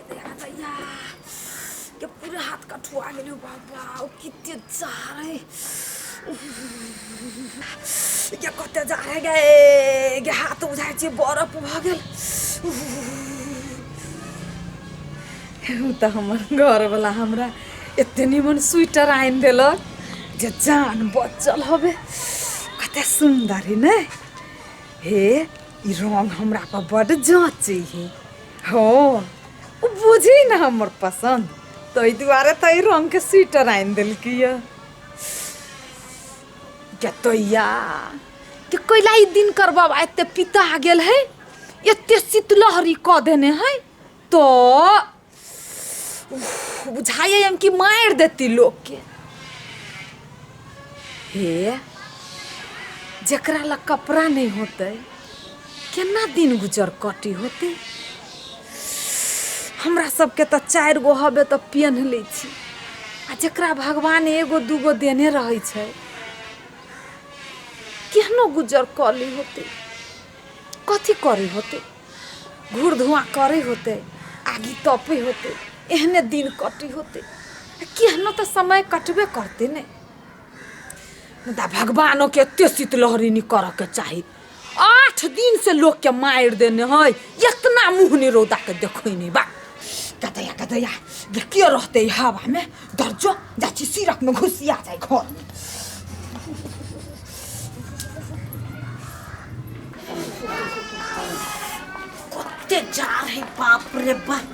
दैया दैया के पूरा हाथ कठुआ गेलै बाबा ओ कते जाड़ है के कते जाड़ है गे गे हाथ बुझाइ छै बरफ भऽ गेल ओ तऽ हमर घरवला हमरा एते निमन स्वेटर आनि देलक जे जान बचल हबे कते सुन्दर है ने हे ई रंग हमरा पर बड्ड जँचै है हँ ओ बुझी ने हमर पसन्द ताहि दुआरे तऽ एहि रंगके स्वेटर आनि देलकै यऽ गतैया के कैला ई दिनकर बाबा एते पिता गेल है एते शीतलहरी कऽ देने है तो बुझाइए हम कि मारि देती लोकके हे जकरा लग कपड़ा नहि होतै केना दिन गुजर कटी होतै हमरा सबके तऽ चारि गो हबे तऽ पेन्ह लै छी आ जकरा भगवान एगो दूगो देने रहै छै केहनो गुजर कऽ ली होतै कथी करै होतै घूर धुआँ करै होतै आगि तपै होतै एहने दिन कटै होतै केहनो तऽ समय कटबे करतै ने मुदा भगवानोके एते शीतलहरी नहि करऽके चाही 8 दिन से लोकके मारि देने है इतना मुँह नहि रौदाके देखै नहि बा कतैया कतैया गे के रहतै ई हवामे दर्जो जाइ छी सिरकमे घुसिया जाइ घरमे कते जाड़ है बाप रे बाप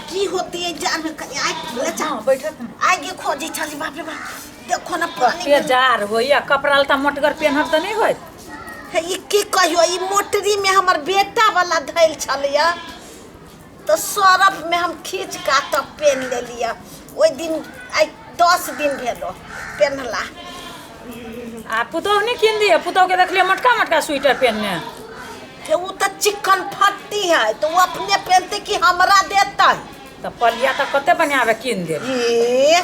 की होती है जाड़ में कहीं आग ले जा हाँ, बैठत ना। आगे खोजे छली बाप रे बाप देखो ना पानी कते जाड़ होइया कपड़ा लत्ता मोटगर पेन्हब तऽ नहि होयत हे ई की कहियो ई मोटरी में हमर बेटा वाला धैल छलैया तऽ सरफ में हम खींच का तब पेन लेलियै ओहि दिन आइ 10 दिन भेलो पेन्हला आ पुतोहु नहि कीन दिअ पुतोहुके देखलियै मोटका मोटका स्वेटर पेन्हने हे उ तऽ चिकन फट्टी है तऽ उ अपने पेनते कि हमरा देतै तऽ पलिया तऽ कते बढ़िआँ आबे कीन देब ए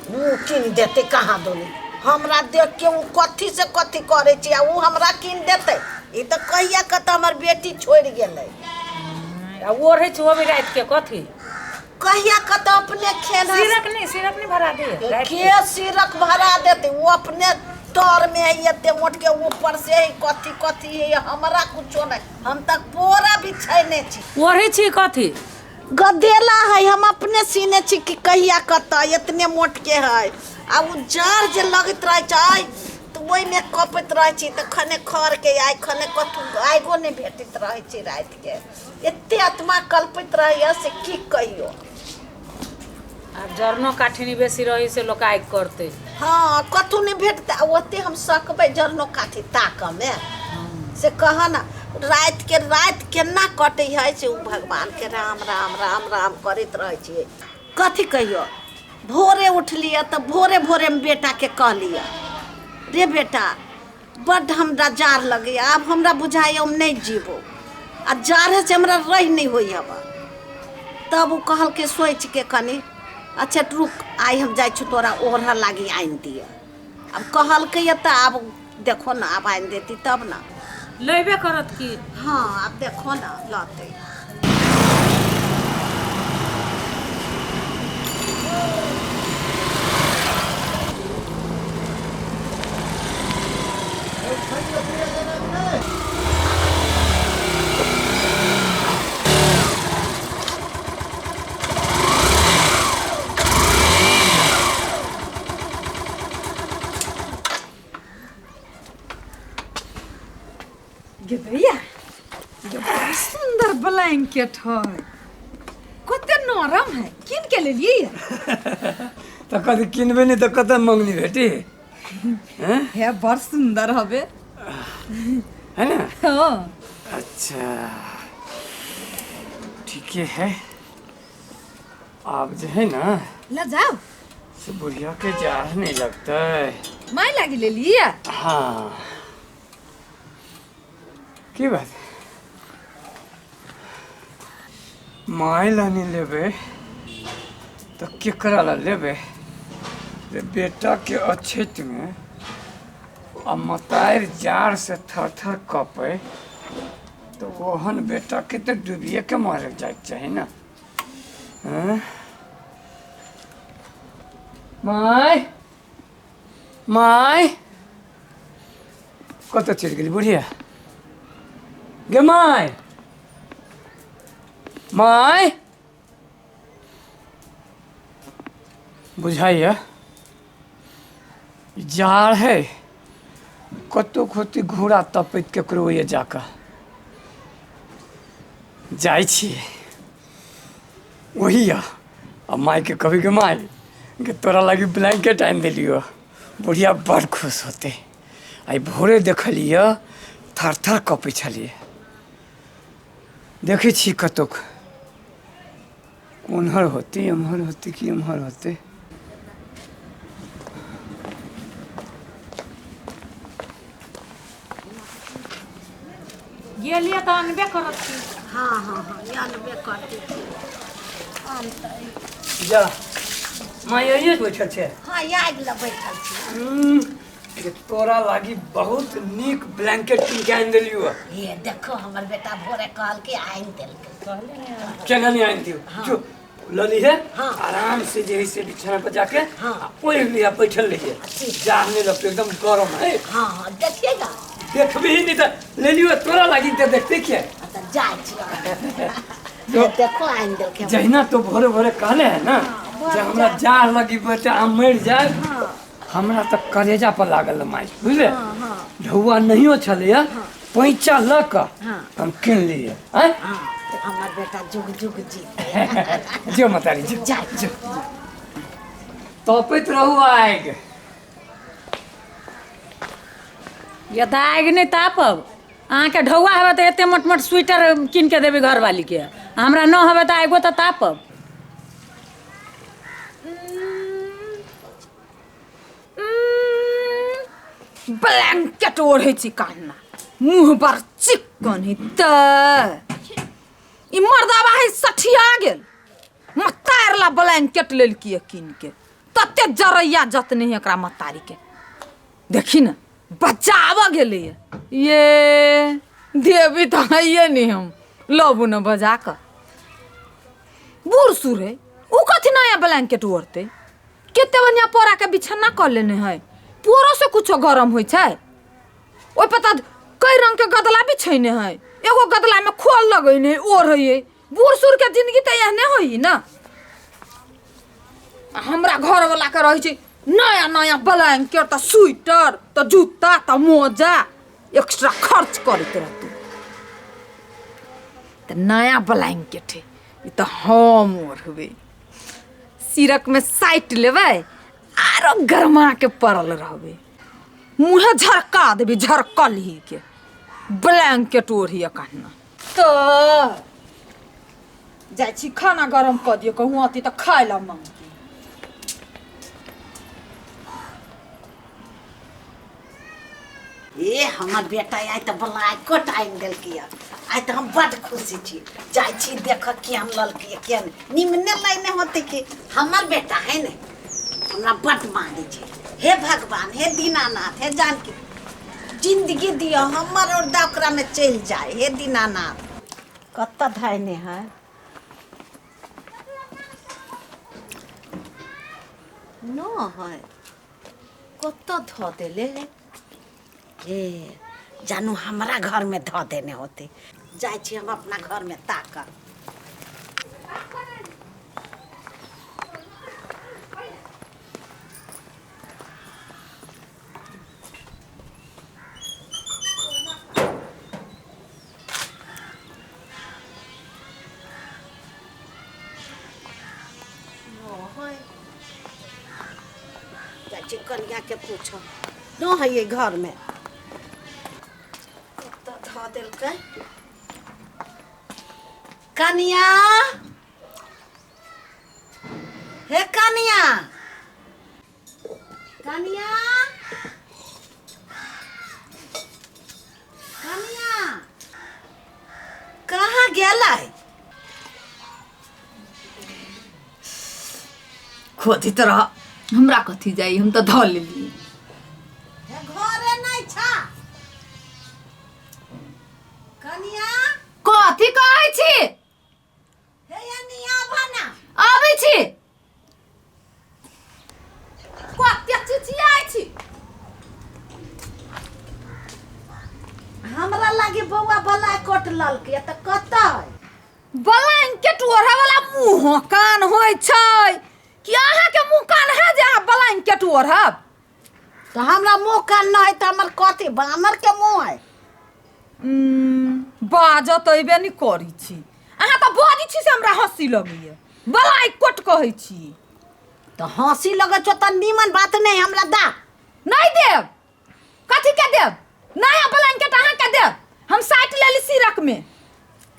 उ कीन देतै कहाँ दोनी हमरा देख के उ कथी से कथी करै छै आ उ हमरा कीन देतै ई तऽ कहिया कतऽ हमर बेटी छोड़ि गेलै आ ओढ़ै छै ओहि रातिके कथी कहिया कतऽ अपने खेना सिरक नहि सिरक नहि भरा दे राति के सिरक भरा देतै ओ अपने तर में है एते मोट के ऊपर से है कथी कथी है हमरा कुछो नहीं हम तक पोरा बिछैने छी ओढ़ै छी कथी गदेला है हम अपने सीने छी कि कहिया कतऽ एतने मोट के है आ उ जाड़ जे लगैत रहै छै तऽ ओहिमे कपैत रहै छी तऽ खने खर के आइ खने कथू आगो नहि भेटैत रहै छै रातिके एते आत्मा कलपैत रहैया से की कहियो आब जरनो काठी नहि बेसी रही से लोक आगि करतै हँ कतहु नहि भेटतै आ ओते हम सकबै जरनो काठी ताकऽमे से कह ने रातिके राति केना कटै है से ओ भगवानके राम राम राम राम करैत रहै छियै कथी कहियो भोरे उठलियै तऽ भोरे भोरेमे बेटाके कहलियै रे बेटा बड्ड हमरा जाड़ लगैए आब हमरा बुझाइए हम नहि जीबो आ जाड़े से हमरा रहि नहि होइ हब तब ओ कहलकै सोचिके कनि अच्छा रुक आइ हम जाइ छी तोरा ओढ़ऽ लागी आनि दिअ आब कहलकै तऽ आब देखो ने आब आनि देती तब ने लेबे करत की हँ आब देखो ने लतै गे भैया ये बड़ा सुंदर ब्लैंकेट है कते नरम है किन के लेलिए तऽ कथी किनबै नहि तऽ कतऽ मङ्गनी भेटी हैं है बड़ सुंदर हबे है ना हाँ अच्छा ठीके है आब जे है ना ल जाओ से बुढ़िया के जाड़ नहीं लगता है माय लागी लेलिए हाँ की बात माय ला नहि लेबै तऽ केकरा ला लेबै रे बेटाके अछैतमे आ मतारि जाड़सँ थर थर कँपै तऽ ओहन बेटाके तऽ डूबिएके मरल जाइके चाही ने। हँ माय, माय, कतऽ चलि गेली बुढ़िया गे? माय, माय, बुझाइया जाड़ है, कतौ खोती घोड़ा तपैत केकरो ये जाकऽ जाइ छियै वही आ मायके कभी के माय के तोरा लागी ब्लैंकेट आनि देलियो। बुढ़िया बड़ खुश होतै। आइ भोरे देखलियै थर थर कँपै छलियै। देखै छी कतौ कोन्हर होतै, एम्हर होतै कि एम्हर होतै? गेलियै तऽ अनबे करत की। हँ हँ हँ, अनबे करतै की आनतै? जा माँ, यही बैठल छै। हँ, आगि लग बैठल छी। जे तोरा लागी बहुत नीक ब्लैंकेट कीन के आनि देलियो। हे देखो, हमर बेटा भोरे कहलकै, आनि देलकै। केना नहीं आनि दियौ? जो लऽ लीहे। हाँ। आराम से जे है से बिछाना पर जाके हाँ। आ ओढ़ि लिहा, बैठल रहिए। ठीक। जाड़ नहीं लगते, एकदम गरम है। हँ हँ, देखिएगा। देखबी ही नहीं तऽ ले लियो, तोरा लागी तऽ देखते किया? तऽ जाइ छी। देखो, आनि देलकै। जहिना तो भोरे भोरे कहले है ना जे हमरा जाड़ लगी बेटा, हम मरि जाए, हमरा तऽ करेजा पर लागल माय, बुझले? ढौआ नहियो छलैया, पैंचा लऽ कऽ हम किन लिए आँय। हँ, हमर बेटा जुग जुग जीते। जो मतारी, जो। जाइ। जो, तपैत रहू आगि। ये तऽ आगि नहि तापब। अहाँके ढौआ हेबै तऽ एते मोट मोट स्वेटर कीन के देबै घरवालीके, हमरा न हेबै तऽ आगिओ तऽ तापब। ब्लैंकेट ओढ़ै छी कान्हा, मुँह बड़ चिक्कन है तऽ ई मर्दाबा है सठिया गेल। मतार ला ब्लैंकेट लेलकी कीन के, तते जरैया जतने है एकरा मतारी के। देखी ने, बचाबऽ गेलैए। ये देवी तऽ हइए नहि, हम लबू ने बजा कऽ। बूढ़ सूढ़ है ओ, कथी नया ब्लैंकेट ओढ़तै? कते बढ़िआँ पोराके बिछौना कऽ लेने है, पोरो से कुछो गरम होइ छै। ओहि पर तऽ कई रंग के गदला बिछैने है, एगो गदला में खोल लगैने ओढ़ैए। बूढ़ सूढ़ के जिंदगी तऽ एहने होइ ने। आ हमरा घरवला के रहै छै नया नया ब्लैंकेट तऽ स्वेटर तऽ जूता तऽ मोजा, एक्स्ट्रा खर्च करैत रहतै। तऽ नया ब्लैंकेट है ई, तऽ हम ओढ़बै, सिरक में साटि लेबै, आरो गरमा के पड़ल रहबै, मुँहे झरका देबै झरकल ही के। ब्लैंकेट ओढ़िए कहना तऽ जाइ छी, खाना गरम कऽ दियौ, कहूँ अती तऽ खाय लए मांगती। ए हमर बेटा आइ तऽ ब्लैंकेट आनि देलकै। आइ तऽ हम बड्ड खुशी छी। जाइ छी देख केहन ललकै, केहन निमने लाइने होतै कि। हमर बेटा है ने, हमरा बड्ड मानै छै। हे भगवान, हे दीनानाथ, हे जानकी, जिंदगी दिअ हमर और ओकरामे चलि जाय। हे दीनानाथ, कतऽ धयने है? न है, कतऽ धऽ देले है? हे जानू हमरा घरमे धऽ देने होते। जाइ छी हम अपना घरमे ताकऽ। जाइ छी कनियाके पूछऽ, न है ये घरमे? कतऽ धऽ देलकै? कनिया, हे कनिया, कनिया, कनिया, कहाँ गेलै? खोजैत रह, हमरा कथी जाइ, हम तऽ धऽ लेलियै। हे घरे नहि छा कनिया? ललकै तऽ कतऽ है? ब्लैंकेट ओढ़े वाला मुँह कान होइ छै कि अहाँके मुँह कान है जे अहाँ ब्लैंकेट ओढ़ब? तऽ हमरा मुँह कान नहि है तऽ हमर कथी बानर के मुँह है? बाजऽ तऽ अयबे नहि करै छी अहाँ, तऽ बजै छी से हमरा हँसी लगैए, ब्लैंकेट कहै छी। तऽ हँसी लगै छौ तऽ नीमन बात नहि, हमरा दा। नहि देब। कथी के देब? नया ब्लैंकेट अहाँके देब? हम साटि लेली सिरक में।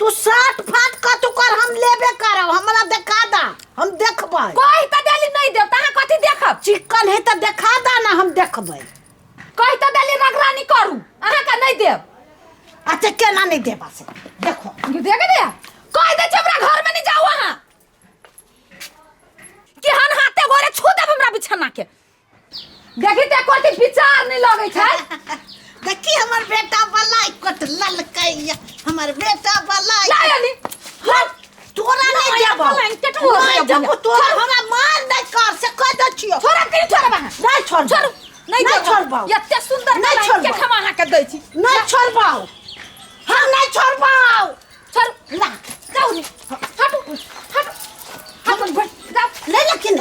तू साट फाट कतू कर, हम लेबे करब, हमरा देखा दा, हम देखबै। कहि तऽ देली नहि देब, तऽ अहाँ कथी देखब? चिकन है तऽ देखा दा ना, हम देखबै। कहि तऽ देली रगरानी करू, अहाँके नहि देब। अच्छा, केना नहि देबा से देखो। देख दे, कहि दै छी हमरा घर में नहि जाउ अहाँ। केहन हाथे गोरे छू देब हमरा बिछाना के। देखी ते कोटी विचार नहीं लगै छै। देखी, हमर बेटा बलाई कट ललकै, हमर बेटा बलाई। ला अली। हट, तोरा नहीं नहीं, देबो। ब्लैंकेट ओढ़ नहीं लेबो। देबो तोरा, हमरा मार नहीं कर से कह दे छियो। छोड़ब कि नहीं छोड़ब अहाँ? नहीं छोड़बो। छोड़ू नहीं। नहीं देब। छोड़बो। एते सुंदर नहीं ब्लैंकेट छोड़बो। हम अहाँके दै छी। नहीं छोड़बो, हम नहीं छोड़बो। छोड़ू। ला। जाउ ने, हटू हटू हटू, जाउ। ले लेकिन,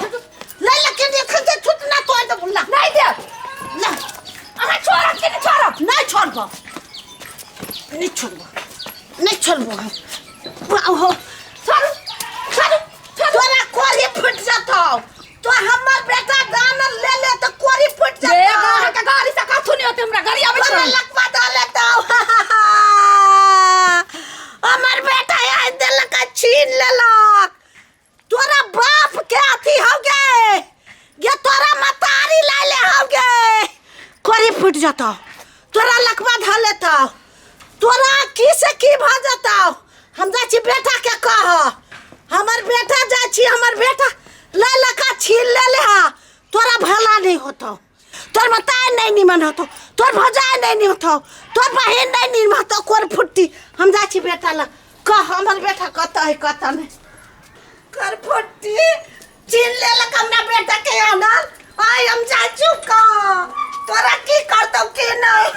ले लेकिन, एखन जे छूट ना तोड़ देबो, ला। नहीं देब। ला। अहाँ छोड़ब कि नहीं छोड़ब? नहीं छोड़बो, नहीं छोड़बो, नहीं छोड़बो हम। वाह हो। छोड़ू छोड़ू छोड़ू। तोरा कोरी फुट जतौ तो, हमर बेटा दाना ले ले तो कोरी फुट जे जतौ। अहाँके गाड़ी से कथू नहीं होते, हमरा गाड़ी आबै तोरा छै। लकवा दऽ लेतौ। हमर बेटा आइ देलक आ छीन लेलक। तोरा बाप के अथी हो गे, गे तोरा मतारी ला ले हो गे, कोरी फुट जतौ, तोरा लकवा धऽ लेतौ, तोरा की से की भऽ जतौ। हम जाइ छी बेटा के कह, हमर बेटा, जाइ छी, हमर बेटा ले लका छीन ले ले। हा, तोरा भला नहीं होतौ, तोर मताई नहीं निमन होतौ, तोर भौजाई नहीं निमन होतौ, तोर बहिन नहीं निमन होतौ। कोर फुट्टी, हम जाइ छी बेटा लग कह, हमर बेटा कतऽ है कतऽ नहि। कर फुट्टी, छीन लेलक हमरा बेटा के आनल। आइ हम जाइ छी कह, तोरा की करतौ की नहीं।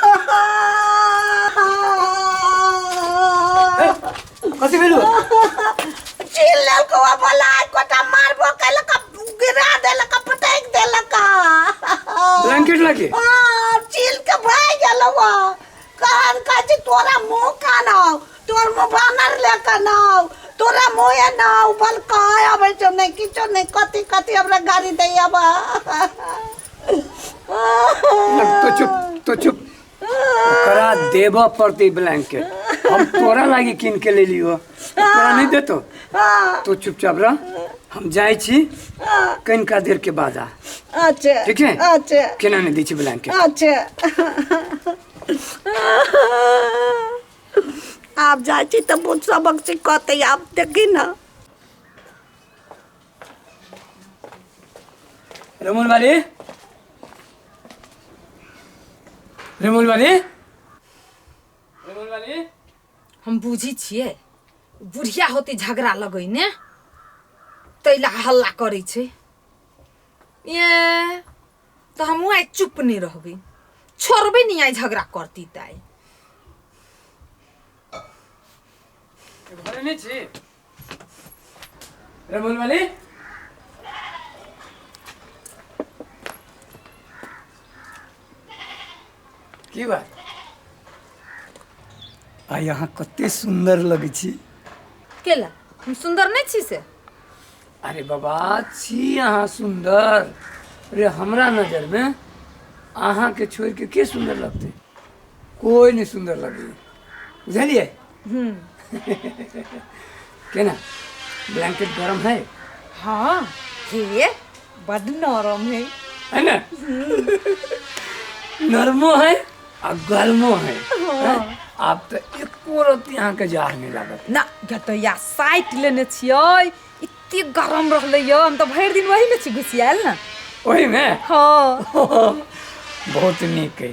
कथी भेलौ? छीन लेलकौ आ बोला कोटा मारबो केलक, गिरा देलक, पटकि देलक। ब्लैंकेट लागे। हाँ, छील के भाग गेलौ। कहन कहै छी तोरा मुँह कान हौ, तोर मुँह बानर लेके न हौ, तोरा मुँहे न हौ। बल कहे अबै छौ नहि किछो नहि, कथी कथी हमरा गाड़ी दैया बा। तो चुप, तो चुप, ओकरा देबऽ पड़तै ब्लैंकेट। हम तोरा लागी कीन के ले लियो, तोरा नहीं देतो? तो चुपचाप रह, हम जाइ छी, कनिका देर के बाद आ। अच्छा। ठीक है? अच्छा। केना नहीं दै छी ब्लैंकेट? अच्छा, आब जाइ छी तऽ बहुत सबक सिखतै, आब देखी न। रमूल वाली, रमूल वाली, रमूल वाली। हम बुझी छियै, बुढ़िया होती झगड़ा लगैने, तै लए हल्ला करै छै। ए तऽ हमहूँ आइ चुप नहि रहबै, छोड़बै नहि, आइ झगड़ा करती ताइ। घरे नहीं छी रमूल वाली? की बात, आइ अहाँ कते सुन्दर लगै छी। केला, हम सुन्दर नहि छी से? अरे बाबा, छी अहाँ सुन्दर। अरे हमरा नजरमे अहाँके छोड़ि के के सुन्दर लगतै? कोइ नहि सुन्दर लगैए, बुझलियै केना? ब्लैंकेट गरम है? हँ हे, बड नरम है। है ना, नरमो है आ गरमो है, हैं? आब तऽ एको रत्ती अहाँके जाड़ नहि लागत। ना गतैया, साटि लेने छियै, एते गरम रहलै यऽ, हम तऽ भरि दिन वहीमे छी घुसियायल ने। ओहिमे? हँ। बहुत नीक है।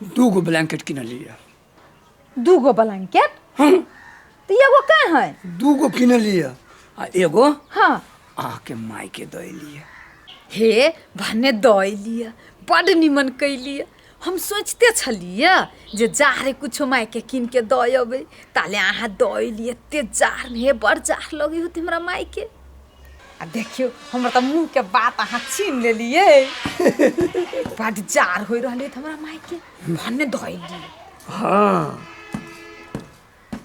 दूगो ब्लैंकेट किनलियै। दूगो ब्लैंकेट? तऽ एगो कहाँ है? दूगो किनलियै आ एगो अहाँके मायके दऽ एलियै। हे भने दऽ एलियै, बड निमन कैलियै। हम सोचिते छलियै जे जाड़े कुछो मायके कीन के दऽ अबै, ताले अहाँ दऽ अयली। एते जाड़ हे, बड़ जाड़ लगै होतै हमरा मायके। आ देखियौ, हमर तऽ मुँहके बात अहाँ छीन लेलियै। बड जाड़ होइ रहलै तऽ हमरा मायके भने दऽ अयली। हँ,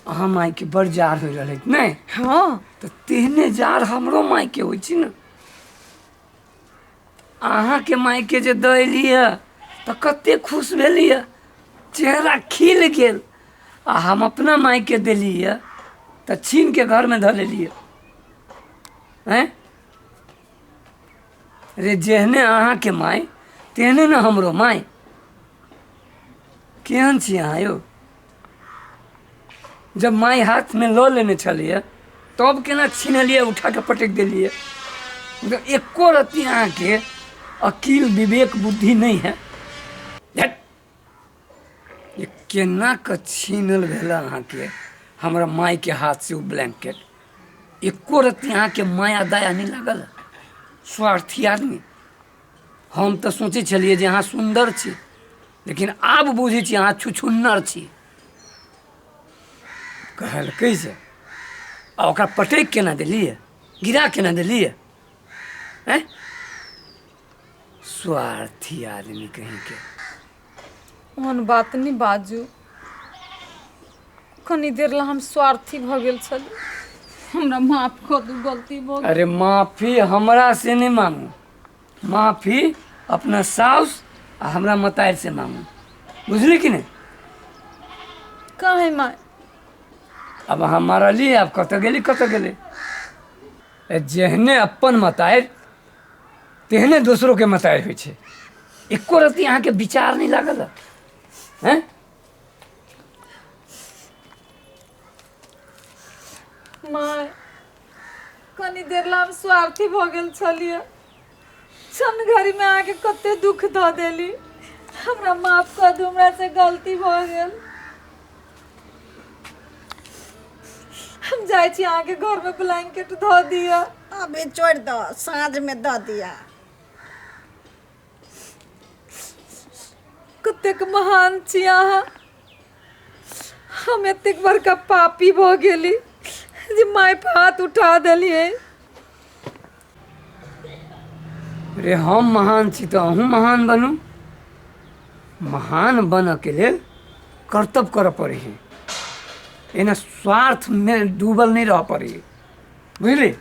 अहाँ मायके बड़ जाड़ होइ रहलै नहि? हँ। तऽ तेहने जाड़ हमरो मायके होइ छै ने। अहाँके मायके जे दऽ एलियै तऽ कते खुश भेलियै, चेहरा खिल गेल। आ हम अपना मायके देलियै तऽ छीनके घरमे धऽ लेलियै। आँय रे, जेहने अहाँके माय तेहने ने हमरो माय। केहन छी अहाँ यौ? जब माय हाथमे लऽ लेने छलियै तब केना छीनलियै, उठा कऽ पटकि देलियै? मतलब एको रत्ती अहाँके अकील विवेक बुद्धि नहि है। धत्, ये केना कऽ छीनल भेल अहाँके हमरा मायके हाथसँ ओ ब्लैंकेट? एको रत्ती अहाँके माया दया नहि लागल? स्वार्थी आदमी। हम तऽ सोचै छलियै जे अहाँ सुन्दर छी, लेकिन आब बुझै छी अहाँ छुछुन्नर छी। कहलकै से आ ओकरा पटकि केना देलियै, गिरा केना देलियै? आँय, स्वार्थी आदमी कहींके। ओहन बात नहि बाजू। कनी देर ला हम स्वार्थी भऽ गेल छली, हमरा माफ कऽ दू, गलती भऽ गेल। अरे, माफी हमरा से नहीं मांगू, माफी अपना साउस आ हमरा मतारि से मांगू, बुझली कि नहीं? काहे माय? अब अहाँ मारली, आब कतऽ गेली, कतऽ गेली? ए, जेहने अपन मतारि तेहने दोसरोके मतारि होइ छै। एको रत्ती अहाँके विचार नहि लागल हैं? माय, कनी देर ला हम स्वार्थी भऽ गेल छलियै। क्षण घड़ीमे अहाँके कते दुख दऽ देली। हमरा माफ कऽ दू, हमरा से गलती भऽ गेल। हम जाइ छी, अहाँके घरमे ब्लैंकेट धऽ दिअ। अभी छोड़ि दऽ, साँझमे दऽ दिअ। कतेक महान छी अहाँ। हम एतेक बड़का पापी भऽ गेली जे माय पर हाथ उठा देलियै। रे, हम महान छी तऽ अहूँ महान बनू। महान बनऽके लेल कर्तव्य करऽ पड़ै है, एना स्वार्थमे डूबल नहि रहऽ पड़ै है, बुझली?